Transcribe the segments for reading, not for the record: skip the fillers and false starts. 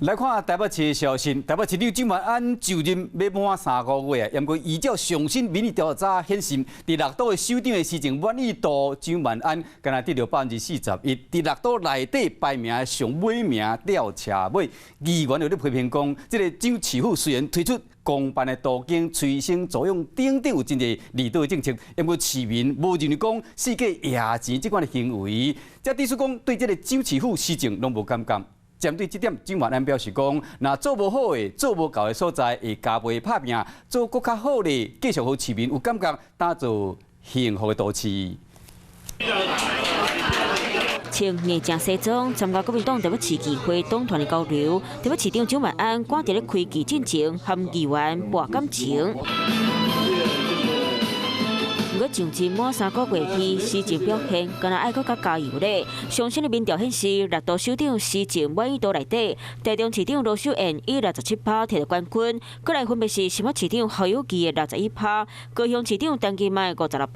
來看台北市的消息，台北市長蔣萬安就任欲滿3個月啊，毋過依照上新民意調查顯示，佇六都的首長的施政滿意度，蔣萬安敢若得著41%，佇六都內底排名上尾名吊車尾。議員就咧批評講，這个蔣市府雖然推出公辦的都更、催生租用等等有真濟利倒的政策，毋過市民無認為講四界掖錢這款的行為，這意思講對這个蔣市府施政攏無感覺。針對這點，蔣萬安表示講，若做無好的、做無夠的所在，會加倍拍拚；做閣較好的，繼續予市民有感覺，打造幸福的都市。穿硬正西裝參加國民黨台北市議會黨團的交流，台北市長蔣萬安趕佇咧開記進前，和議員搏感情。毋過上任滿3個月去，施政表現，敢若愛閣較加油咧。上新的民調顯示，六都首長施政滿意度內底，台中市長盧秀燕以67%摕著冠軍，過來分別是新北市長侯友宜的61%，高雄市長陳其邁56%，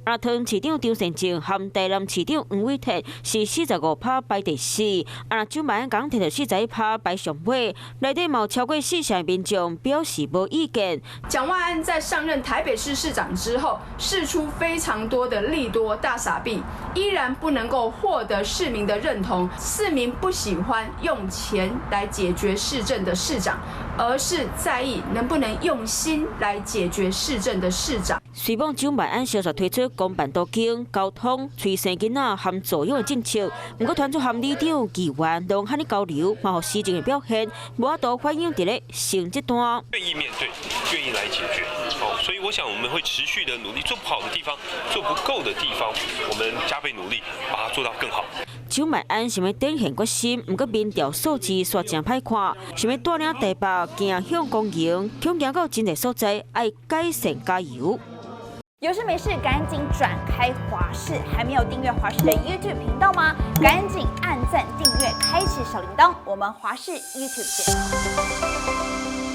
啊，桃園市長張善政和台南市長黃偉哲是45%排第四，啊，蔣萬安仝摕著41%排上尾，內底嘛有超過四成民眾表示無意見。蔣萬安在上任台北市市長之後，釋出非常多的利多大撒幣，依然不能夠獲得市民的認同。市民不喜歡用錢來解決市政的市長，而是在意能不能用心來解決市政的市長。雖罔蔣萬安相續推出公辦都更、交通、催生囡仔和租用的政策，毋過團出和里長、議員攏遐爾交流，嘛予施政的表現無法度反映佇咧成績單。願意面對，願意來解決，哦，所以我想我們會持續的努力，做不好的地方，做不夠的地方，我們加倍努力，把它做到更好。蔣萬安想欲展現決心，毋過民調數字煞誠歹看，想欲帶領台北行向光榮，恐驚到真濟所在愛改善加油。有事沒事趕緊轉開華視，還沒有訂閱華視的 YouTube 頻道嗎？趕緊按讚訂閱，開啟小鈴鐺。我們華視 YouTube 見。